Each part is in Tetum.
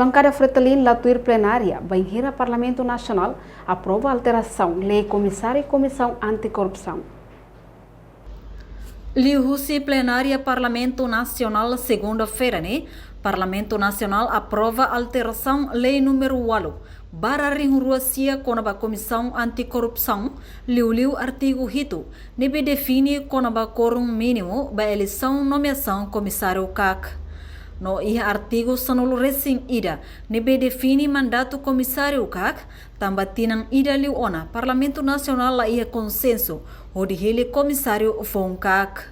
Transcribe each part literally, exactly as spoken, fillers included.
Bankada Fretilin la tuir plenária bainhira Parlamentu Nasionál aprova alterasaun lei Komisáriu Komisaun Anti-Korrupsaun. Liuhusi plenária Parlamentu Nasionál segunda-feira ne'e, Parlamentu Nasionál aprova alterasaun lei númeru ualu barra rihun rua sia kona-ba Komisaun Anti-Korrupsaun, liuliu artigu hitu, ne'ebé define kona-ba kórum mínimu ba eleisaun nomeasaun komisáriu kak. No iha artigu sanulu-resin-ida, ne'ebé define mandatu komisáriu kak, tanba tinan ida liu ona Parlamentu Nasionál la iha konsensu hodi hili komisáriu foun kak.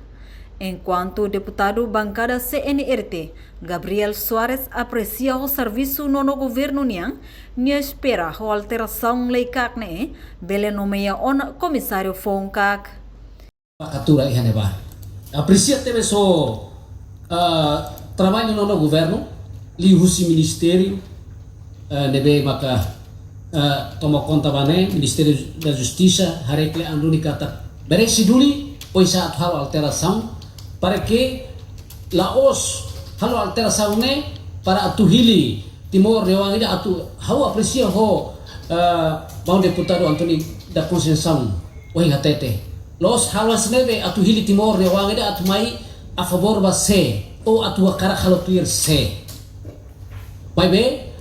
Enkuantu deputadu bankada C N R T, Gabriel Soares, apresia ho servisu nono governu nian, nia espera ho alterasaun lei kak ne'e bele nomeia ona komisáriu foun kak. Faktura iha ne'ebá. Apresia tebes ho, ah, traballu nono governu, liuhusi ministériu, ah, ne'ebé maka, ah, toma konta ba ne'e, Ministériu da Justisa, haree kle'an duni katak merese duni, oinsá atu halo alterasaun, para ke la'ós halo alterasaun ne'e, para atu hili Timor nia oan ida atu ha'u apresia ho, ah, maun deputadu António da Conceição, ohin hatete. La'ós halo hanesan ne'e be atu hili Timor nia oan ida atu mai a favór ba sé, ou atu hakarak halo tuir sé. Maibé,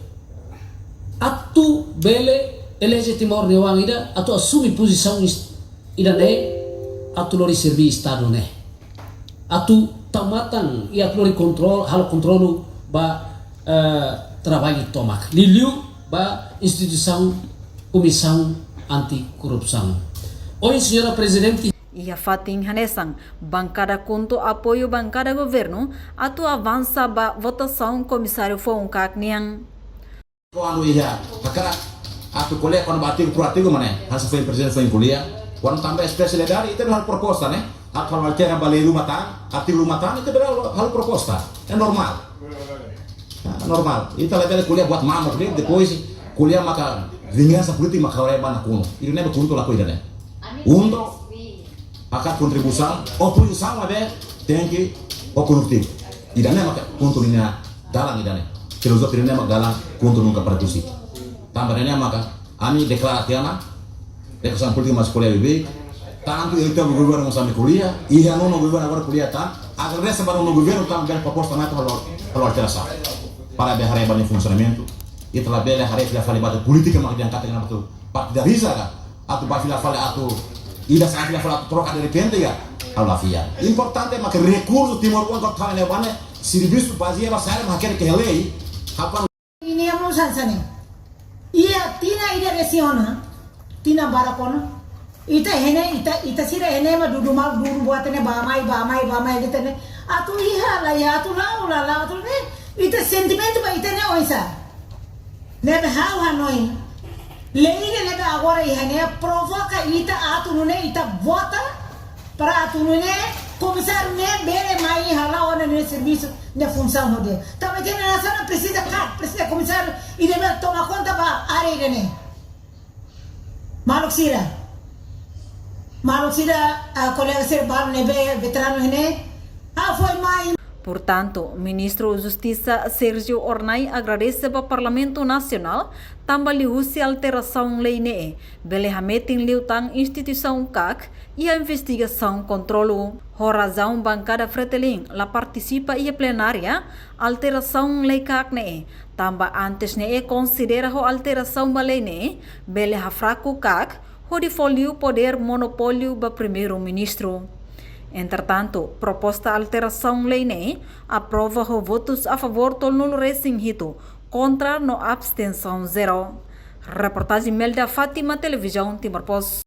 atu bele eleje Timor nia oan ida atu asume pozisaun is-, ida-ne'e, atu lori serve Estadu ne'e. Atu tau matan i atu lori kontrolu, halo kontrolu ba, eh, traballu tomak. Liuliu ba instituisaun Komisaun Anti-Korrupsaun. Ohin, Señora Prezidente. Iha fatin hanesan, bankada KHUNTO apoiu bankada governu atu avansa ba votasaun komisáriu foun kak nian. Kuandu iha hakarak atu ko'alia kona-ba artigu por artigu mak ne'e, hanesan foin prezidente foin ko'alia. Kuandu tanba espesialidade, ita halo proposta ne'e. Atu halo altera ba lei ruma tan, artigu ruma tan, ita halo, halo proposta. É normál. Ah, normál. Ita labele ko'alia buat mamuk de'it, depois ko'alia maka vingansa polítika maka haree ba nakonu. Ida-ne'e mak KHUNTO lakohi ida-ne'e. KHUNTO, hakarak kontribuisaun, opozisaun maibé tenke ho konstrutivu. Ida-ne'e maka KHUNTO nia dalan ida-ne'e. Filozofia ida-ne'e maka dalan KHUNTO nunka para kusi. Tanba ne'e maka ami deklara tiha ona, deklarasaun polítika mós ko'alia beibeik, tantu iha tempu governu mós ami ko'alia, iha nono governu agora ko'alia tan, agradese ba nono governu tanba bele proposta mai halo, halo alterasaun. Para bele haree ba nia funsionamentu, ita labele haree fila fali ba atu polítika maka diangkat ona ba atu partidariza ka, atu ba fila fali atu, ida sai fila fali atu troka derrepente ka, halo la fiar. Importante maka rekursu timoroan ka tane ne bane, servisu bazeia ba saida mak hakerek iha lei, hapana. Nia mós hanesan ne'e. Iha tinan ida-resin ona, tinan barak ona. Ita iha ne'e, ita, ita sira iha ne'e mak dudu malu, dudu buat ne'e ba mai, ba mai, ba mai, ita ne'e. Atu iha la iha, atu la'o la la'o, atu ne'e. Ita sentimentu ba ita ne'e oinsá. Ne'ebé ha'u hanoin. Lei ne'ebé agora iha ne'e provoka ita atu nune'e ita vota para atu nune'e komisáriu ne'e bele mai halo ona nia servisu, nia funsaun hodi. Tanba ita-nia nasaun presiza kak, presiza komisáriu ida ne'ebé toma konta ba área ida-ne'e. Maluk sira. Maluk sira, ah, kolega sira balu ne'ebé veteranu iha ne'e. Ah, foin mai. Portantu, Ministru Justisa Sérgio Hornai agradese ba Parlamentu Nasionál tanba liuhusi alterasaun lei ne'e bele hametin liután instituisaun kak iha investigasaun kontrolu. Ho razaun bankada Fretilin la partisipa iha plenária alterasaun lei kak ne'e, tanba antes ne'e konsidera ho alterasaun ba lei ne'e bele hafraku kak hodi fó liu podér monopóliu ba Primeiru-Ministru. Entretantu, proposta alterasaun lei ne'e aprova ho votus a favór tolunulu-resin-hitu, kontra no abstensaun zero. Reportajen Melda Fátima, Televizaun Timor Post.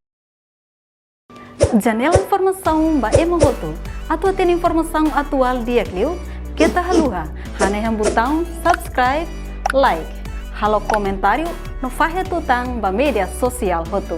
Janela informasaun ba ema hotu. Atu hatene informasaun atuál di'ak liu, keta haluha hanehan butaun subscribe, like, halo komentáriu no fahe tutan ba média sosiál hotu.